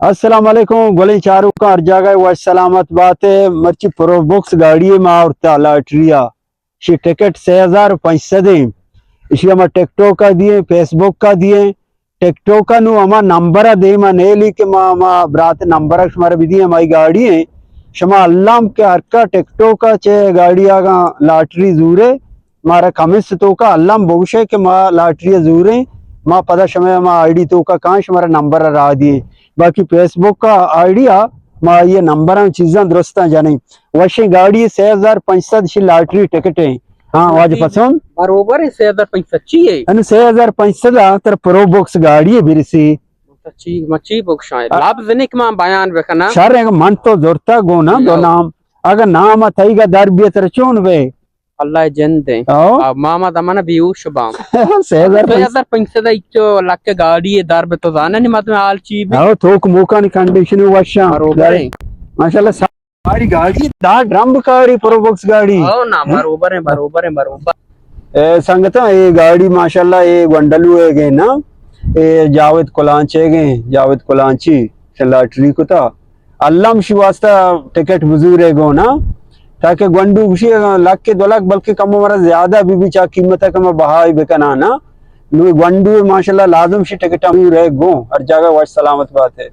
السلام علیکم، گلیں چاروکاں ہر جاگہ وش سلامت بات ئے۔ مرچی پرو بکس گاڑی ما آورتا لاٹری ءَ، شی ٹکٹ سے ہزار پنچ سد ایں۔ اشی ما ٹک ٹاک ءَ دیئیں، فیس بک ءَ دیئیں۔ ٹک ٹاک ءَ نوں ہما نمبر ءَ دیم ءَ نیلی کہ ما، ما برات نمبر ءَ شمارا بدیئیں، ہمائی گاڑی ایں۔ شما الم کہ ہر کا ٹک ٹاک ءَ چہ گاڑی آگاں لاٹری زورے، مارا کمنٹس توکا الم بگوشے کہ ما لاٹری ءَ زوریں، ما پدا شمئے ہما آئی ڈی توکا کاں شمارا نمبر ءَ راہ دیئیں۔ باقی فیس بک ءَ آئی ڈی ءَ ما آئی ءِ نمبراں چیزاں درستاں جنیں۔ وشیں گاڑی سے ہزار پنچ سد شی لاٹری ٹکٹ ایں۔ ہاں، واجہ پسند؟ بروبر ایں، سے ہزار پنچ سد چی اے؟ انو سے ہزار پنچ سد ءَ تر پرو بکس گاڑی ءَ برسی۔ تو چی، ما چی بگشاں؟ آ، لبز نی کہ ما بیان بکناں۔ شر ایں، من تو زرتا گو نا دو نام۔ اگر نام ءَ تئیگا در بیت تر چون بے؟ اللہ جند ایں۔ او۔ آ، ماما دمانا بیہوش باں۔ سے ہزار پنچ سد۔ سے ہزار پنچ سد ءَ اچو لک گاڑی ءِ در بے تو زانے نی مردم حال چی بے؟ او، توک موکانی کنڈیشن وشاں۔ بروبر ایں۔ ماشاءاللہ۔ ساری گاڑی دا ڈرم کاری پرو بکس گاڑی۔ او نا، بروبر ایں، بروبر ایں، بروبر۔ اے سنگتاں، اے گاڑی ماشاءاللہ اے گونڈلو ءِ گے نا، اے جاوید کلانچ ءِ گے، جاوید کلانچی سے لاٹری کتا۔ الم شی واسطہ ٹکٹ بزور ءِ گو نا، تاکہ گونڈو گوشی لک دو لک بلکہ کم مرا زیادہ بی بی چا قیمت ءَ کہ ما بہائی بکناں نا۔ نو گونڈو ماشاءاللہ لازم شی ٹکٹ بزور ءِ گو، ہر جاگہ وش سلامت بات ئے۔